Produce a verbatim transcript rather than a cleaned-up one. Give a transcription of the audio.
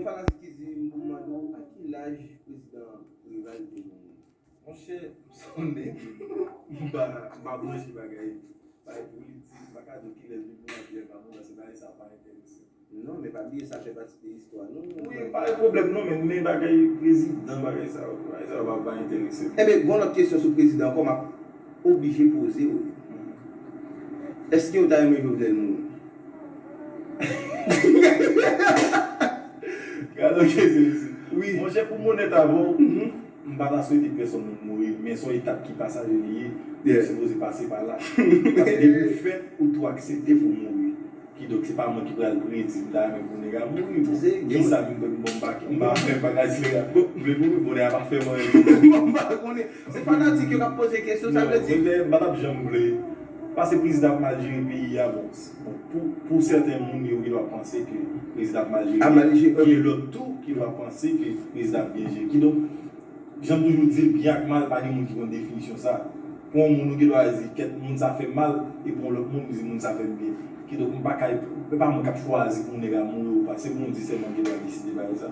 Fanatik ki di m pou mande w a ki laj prezidan Preval te mouri. Monchè, m se yon nèg, m pa, m pa branche bagay, bagay politik, m pa ka di w kilè li mouri, kilè pa mouri, se bagay sa pa enterese m. Non, men pa bliye sa fè pati de istwa nou. Wi, pa gen pwoblèm non, men, men bagay prezidan, bagay sa yo, bagay sa yo pa, pa enterese m. Ebyen, gon lòt kesyon sou prezidan ankò m ap oblije poze w. Èske w ta renmen Jovenel mouri? Gade yon kesyon isi. Wi. Monchè, pou m onèt avè w, m pa ta swete pèsonn moun mouri, men se yon etap ki pasaje li ye. Ou sipoze pase pa la. Paske depi w fèt, ou tou aksepte pou w mouri. Kidonk, se pa mwen ki pral predi m ta renmen pou nèg la mouri. Bon, kisa m, bon, m pa, m pa fè bagay sila. Bon, m vle mouri, bon, nèg la pa fè m anyen. Bon, m pa konnen. Se fanatik yo k ap poze kesyon, sa vle di. Non, m pa t ap janm vle. Paske prezidan ap mal jere peyi a, bon, bon, pou, pou sèten moun, yo gendwa panse ke prezidan ap mal jere peyi a. Gen lòt tou ki gendwa panse ke prezidan ap byen jere. Kidonk, jan m toujou di l, byen ak mal, pa gen moun ki konn definisyon sa. Pou yon moun, ou gendwa di, kèt, moun sa fè m mal, e pou yon lòt moun, ou di, moun sa fè m byen. Kidonk, m pa ka, e pa mwen k ap chwazi pou yon nèg la mouri ou pa. Se Bondye sèlman ki gendwa deside bagay sa.